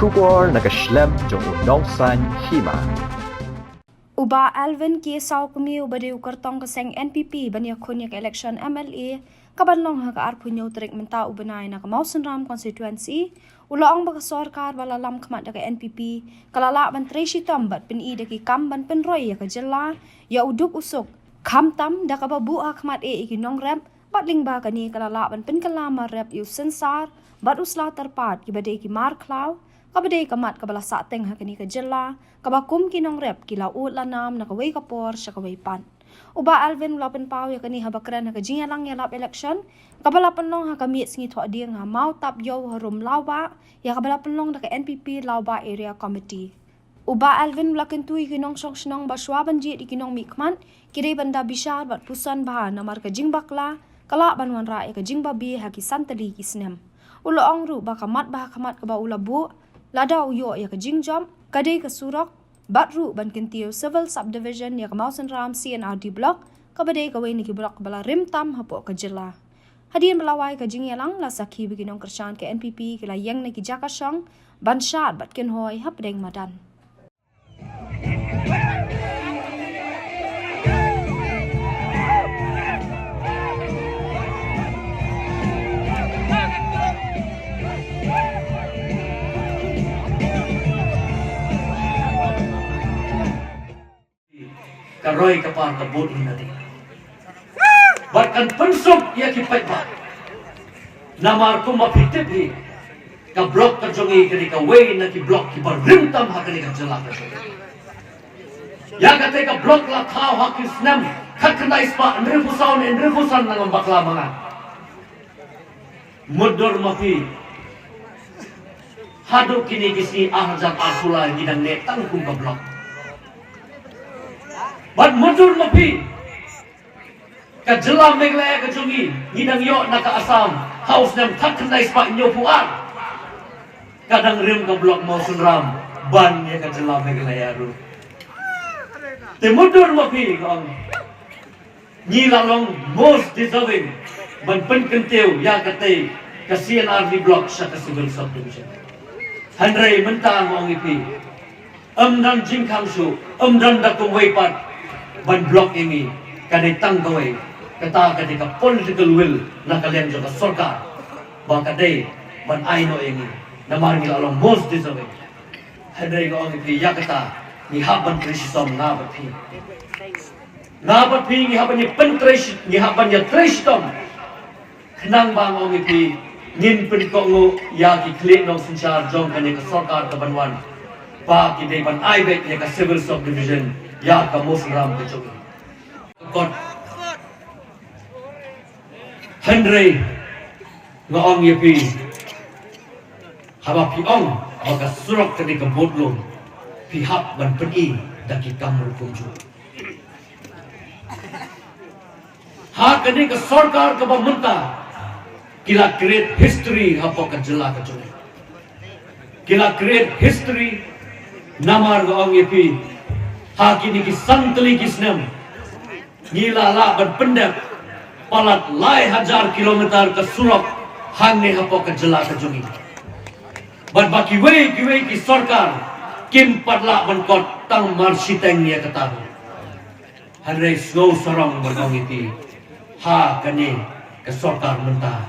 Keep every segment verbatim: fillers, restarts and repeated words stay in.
Khubor na ka shlem jong u nongsan hima. U Bah Alvin K Sawkmie uba dei u kyrtong ka seng N P P ban ïakhun ïa ka election M L A kaban long ha ka arphew hynñiew tarik mynta u bnai na ka Mawsynram constituency, u la ong ba ka sorkar ba la lam khmat da ka N P P ka la lah ban trei shitom bad pyni da ki kam ban pynroi ïa ka jylla ïa u duk u suk, khamtam da kaba buh ha khmat eh ïa ki nongrep, bad lyngba kane ka la lah ban pynkylla marep ïa u synsar bad u sla tyrpad kiba dei ki mar khlaw, kaba dei ka mat kaba la sahteng ha kane ka jylla, kaba kum ki nongrep ki la ud la nam na kawei ka por sha kawei pat. U Bah Alvin u la pynpaw ïa kane haba kren ha ka jingïalang ïalap election kaba la pynlong ha ka miet sngi Thohdieng ha Mawtapiew harum Lawbah, ïa kaba la pynlong da ka N P P Lawbah Area Committee. U Bah Alvin u la kyntu ïa ki nongshong shnong ba shuwa ban jied ïa ki nongmihkhmat ki dei ban da bishar bad puson bha namar ka jingbakla ka lah ban wanrah ïa ka jingbabe ha ki san tylli ki snem. U la ong ruh ba ka mat ba ha khmat kaba u la buh lada u ïoh ïa ka jingjop ka dei ka surok bad ruh ban kyntiew Civil Subdivision ïa ka Mawsynram C and R D Block kaba dei kawei na ki block ba la rim tam hapoh ka jylla. Hadien ba la wai ka jingïalang la sakhi ba ki nongkyrshan ka N P P ki la ïeng na ki jaka shong ban shad bad kynhoi hapdeng madan. Ka roi ka par ka bud hi na dei. Bad kan pynsuk ïa ki paidbah. Namar kumba phi tip hi, ka block ka jong ngi ka dei kawei na ki block kiba rim tam ha kane ka jylla ka jong ngi. Ïa kata ka block la thaw ha ki snem khatkhyndai spah hynriewphew saw ne hynriewphew san, nang ym bakla ma nga. Mutdur ma phi, haduh kine ki sngi ar hajar arphew lai ngi dang neh tang kum ka block. Bad mutdur ma phi, ka jylla Meghalaya ka jong ngi, ngi dang ïoh na ka Assam ha u snem khatkhyndai spah hynñiewphew ar. Ka dang rim ka block Mawsynram ban ïa ka jylla Meghalaya ruh. Te mutdur ma phi, nga ong, ngi la long most deserving ban pynkyntiew ïa katei ka C and R D Block sha ka Civil Subdivision. Hynrei mynta nga ong ïa phi, ym don jingkhang shuh, ym don da kumwei pat ban block ïa ngi. Ka dei tang kawei, kata ka dei ka political will na ka liang jong ka sorkar ba ka dei ban ai noh ïa ngi, namar ngi la long most deserving. Hynrei nga ong ïa phi, ïa kata ngi hap ban trei shitom, nga bad phi. Nga bad phi ngi hap ban ïa pyntrei shi-, ngi hap ban ïa trei shitom. Khnang ba nga ong ïa phi, ngin pynkohnguh ïa ki khlieh nongsynshar jong kane ka sorkar kaban wan ba ki dei ban ai beit ïa ka Civil Subdivision ïa ka Mawsynram ka jong ngi. Kot. Hynrei nga ong ïa phi, haba phi ong ba ka surok ka dei ka bud lum, phi hap ban pyni da ki kam ruh kumjuh. Ha kane ka sorkar kaba mynta, ki la create history hapoh ka jylla ka jong ngi. Ki la create history namar nga ong ïa phi, ha kine ki san tylli ki snem ngi la lah ban pyndep palat lai hajar kilometer ka surok hangne hapoh ka jylla ka jong ngi. Bad ba kiwei kiwei ki sorkar kim pat lah ban kot tang mar shiteng ïa kata. Hynrei sngew sarong ban ong ïa phi, ha kane ka sorkar mynta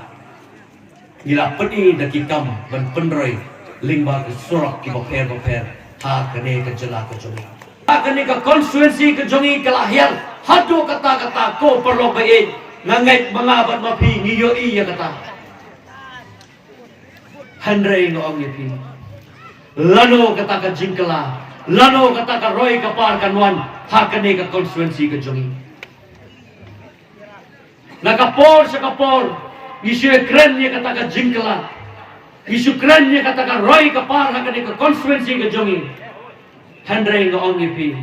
ngi la pyni da ki kam ban pynroi lyngba ki surok kiba pher bapher ha kane ka jylla ka jong ngi. Ha kane ka constituency ka jong ngi ka la hiar haduh katta katta, ko paralok ba ïeit, nga ngeit ba nga bad ma phi ngi ïohi ïa kata. Hynrei nga ong ïa phi, lano kata ka jingkylla, lano kata ka roi ka par kan wan ha kane ka constituency ka jong ngi. Na ka por sha ka por ngi shu kren ïa kata ka jingkylla, ngi shu kren ïa kata ka roi ka par ha kane ka constituency ka jong ngi. Hynrei nga ong ïa phi,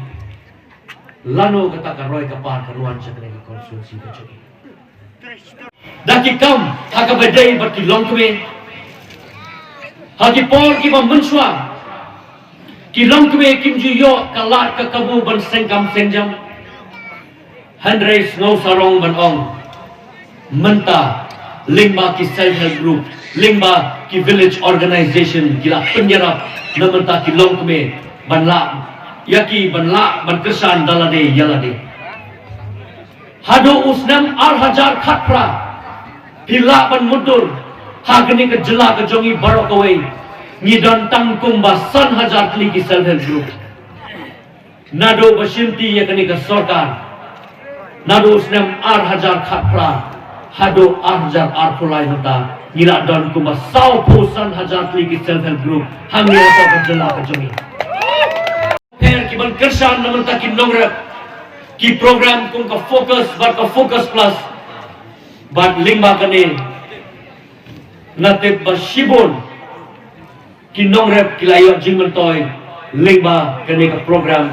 lano kata ka roi ka par kan wan sha kane ka constituency ka jong ngi. Da ki kam ha kaba ïadei bad ki longkmie, ha ki por kiba mynshuwa ki longkmie kim ju ïoh ka lad ka kabu ban seng kam seng jam. Hynrei sngew sarong ban ong, mynta lyngba ki self help group, lyngba Ki village organization ki la pynïarap na bynta ki longkmie ban lah ïa ki ban lah ban kyrshan da lade ïa lade. Haduh u snem ar hajar khatphra phi lah ban mutdur ha kane ka jylla ka jong ngi baroh kawei ngi don tang kumba san hajar tylli ki self help group. Naduh ba shimti ïa kane ka sorkar, naduh u snem ar hajar khatphra haduh ar hajar arphew lai mynta ngi la don kumba sawphew san hajar tylli ki self help group hangne ha ka jylla ka jong ngi. Pher ki ban kyrshan na bynta ki nongrep, ki program kum ka Focus bad ka Focus Plus bad lyngba kane nga tip ba shibun ki nongrep ki la ïoh jingmyntoi lyngba kane ka program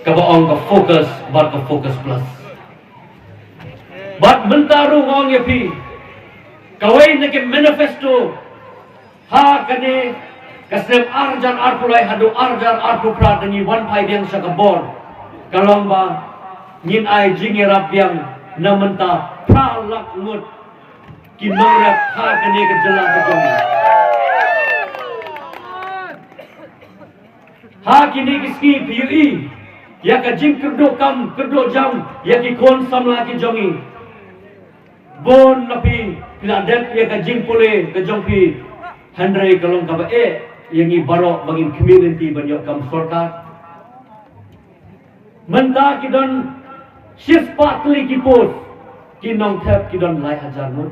kaba ong ka Focus bad ka Focus Plus. Bad mynta ruh nga ong ïa phi, kawei na ki manifesto ha kane ka snem ar hajar arphew lai haduh ar hajar arphew phra da ngi wan phai biang sha ka bor ka long ba ngin ai jingïarap biang na bynta phra lak ngut ki nongrep ha kane ka jylla ka jong ngi. Ha kine ki sngi phi ïohi ïa ka jingkyrduh kam kyrduh jam ïa ki khun samla ki jong ngi. Bun na phi phi la dep ïa ka jingpule ka jong phi, hynrei ka long kaba eh ïa ngi baroh ba ngin khmih lynti ban ïoh kam sorkar. Mynta ki don shispah tylli ki post, ki nongthep ki don lai hajar ngut.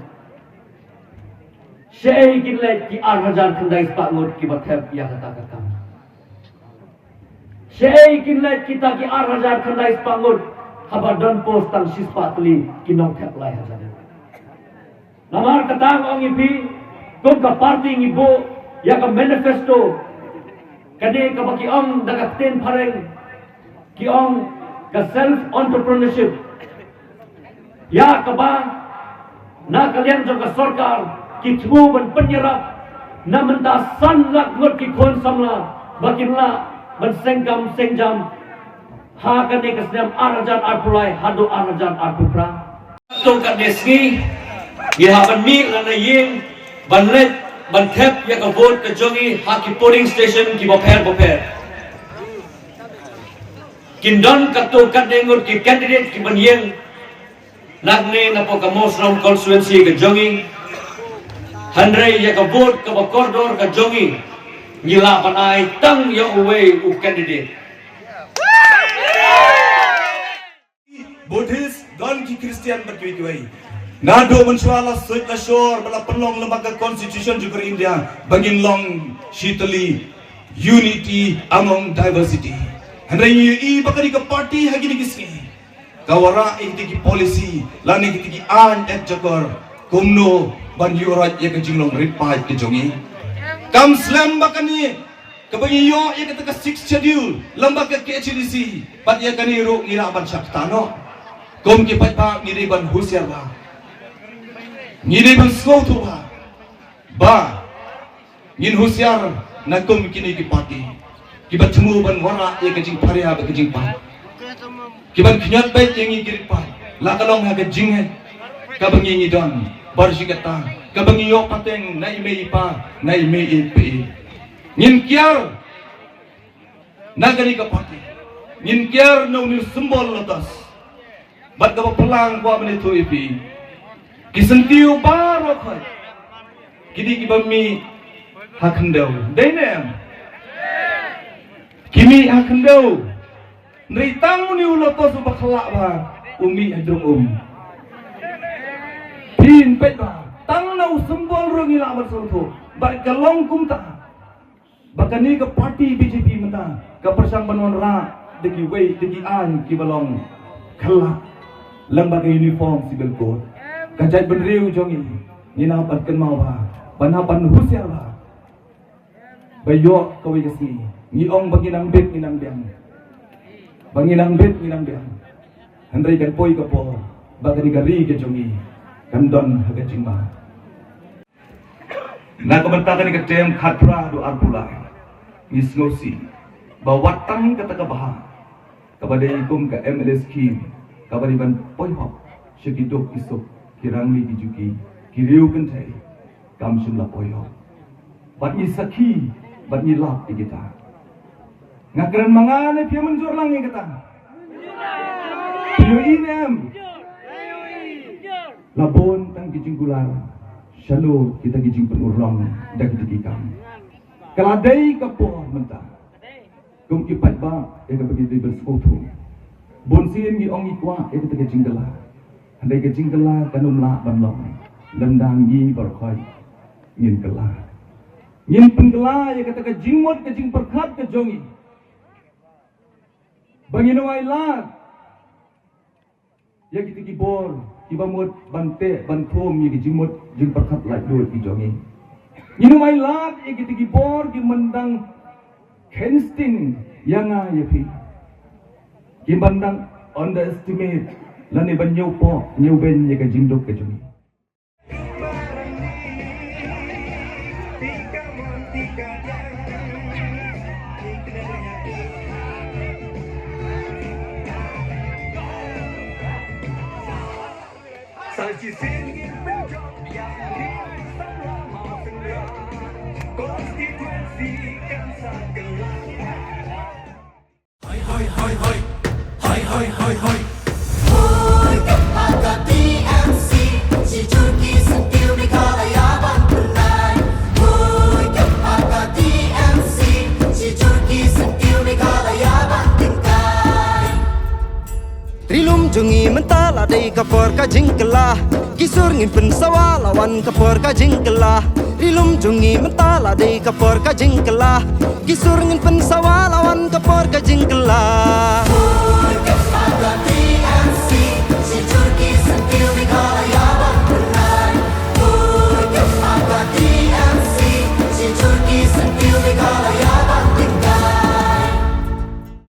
Shaei kin leit ki ar hajar khyndai spah ngut kiba thep ïa kata ka kam? Shaei kin leit kita ki ar hajar khyndai spah ngut haba don post tang shispah tylli ki nongthep lai hajar ngut? Namar kata nga ong ïa phi, kum ka party ngi buh ïa ka manifesto, kane kaba ki ong da ka ktien phareng ki ong ka self entrepreneurship. Ïa kaba na ka liang jong ka sorkar ki thmu ban pynïarap na bynta san lak ngut ki khun samla ba kin lah ban seng kam seng jam ha kane ka snem ar hajar arphew lai haduh ar hajar arphew phra. To katne sngi ngi hap ban mih lane ïeng ban leit ban thep ïa ka vote ka jong ngi ha ki polling station kiba pher ba pher. Kin don katto katne ngut ki candidate ki ban ïeng nangne napoh ka Mawsynram constituency ka jong ngi. Hynrei ïa ka vote kaba kordor ka jong ngi ngi lah ban ai tang ïa uwei u candidate. Buddhist, don ki Christian bad kiwei kiwei. Naduh mynshuwa la suit la shor ba la pynlong lem bad ka constitution jong ka India ba ngin long shitali, unity among diversity. Hynrei ngi ïohi ba kane ka party ha kine ki sngi ka wanrah ïa kita ki policy lane kita ki aiñ eh jaka kumno ban ïuhroit ïa ka jinglong rit paid ka jong ngi. Kam slem ba kane kaba ngi ïoh ïa kata ka sixth schedule lem bad ka K H A D C, bad ïa kane ruh ngi lah ban shah kata noh. Kum ki paidbah ngi dei ban husiar bha, ngi dei ban sngewthuh bha ba ngin husiar na kum kine ki party kiba thmu ban wanrah ïa ka jingpharia bad ka jingpait, kiban khñiot beit ïa ngi ki rit paid, la ka long ha ka jingngeit kaba ngi ngi don, bad shi katta kaba ngi ïoh pateng na i mei i pa, na i mei i pa. Ngin kiar na kane ka party, ngin kiar na une u symbol lotus. Bad kaba phylla nga kwah ban ïathuh ïa phi, ki syntiew baroh khoit ki dei kiba mih ha khyndew, dei ne em? Ki mih ha khyndew. Hynrei tang une u lotus uba khlak bha u mih ha jrong um. Phin peit bha, tang na u symbol ruh ngi lah ban sngewthuh. Bad ka long kumta ba kane ka party B J P mynta ka pyrshang ban wanrah da kiwei da ki aiñ kiba long khlak lem bad ka uniform civil code. Ka jaitbynriew jong ngi, ngin hap ban kynmaw bha, ban hap ban husiar bha. Ba ïoh kawei ka sngi ngi ong ba ngi nang bit ngi nang biang, ba ngi nang bit ngi nang biang. Hynrei kan poi ka por ba kane ka ri ka jong ngi kan don ha ka jingma. Na ka bynta kane ka term khatphra haduh arphew lai, ngi sngewsih ba wat tang kata ka bhah kaba dei kum ka M L A scheme kaba dei ban poi hok sha ki duk ki suk, ki rangli ki juki, ki riew kynthei, kam shym la poi hok. Bad ngi sakhi, bad ngi lap ïa kita. Nga kren ma nga ne phi mynjur lang ïa kita. Phi ïohi ne em? La bun tang ki jingkular. Shano kita ki jingpynurlong da kita ki kam. Ka la dei ka por mynta. Kum ki paidbah ïa kaba ngi dei ban sngewthuh. Bun sien ngi ong ngi kwah ïa kata ka jingkylla. Hynrei ka jingkylla kan ym lah ban long lymda ngi baroh khoit ngin kylla. Ngin pynkylla ïa kata ka jingmut ka jingpyrkhat ka jong ngi. Ba ngin ym ailad ïa kita ki bor kiba mut ban teh ban thum ïa ki jingmut jingpyrkhat laitluid ki jong ngi. Ngin ym ailad ïa kita ki bor ki ban dang kheiñ sting ïa nga ïa phi. Ki ban dang underestimate lane ban ñiewpoh ñiewbeiñ ïa ka jingduk ka jong ngi. Hoi, hoi, hoi, hoi. Hoi, hoi, hoi, hoi. Hoi, ka paka T M C. Shi jur ki syntiew Meghalaya ban pynai. Hoi, ka paka T M C. Shi jur ki syntiew Meghalaya ban pynkai. Ri lum jong ngi mynta la dei ka por ka jingkylla. Ki sur ngin pynsawa la wan ka por ka jingkylla. Ri lum jong ngi mynta la dei ka por ka jingkylla. Ki sur ngin pynsawa la wan ka por ka jingkylla.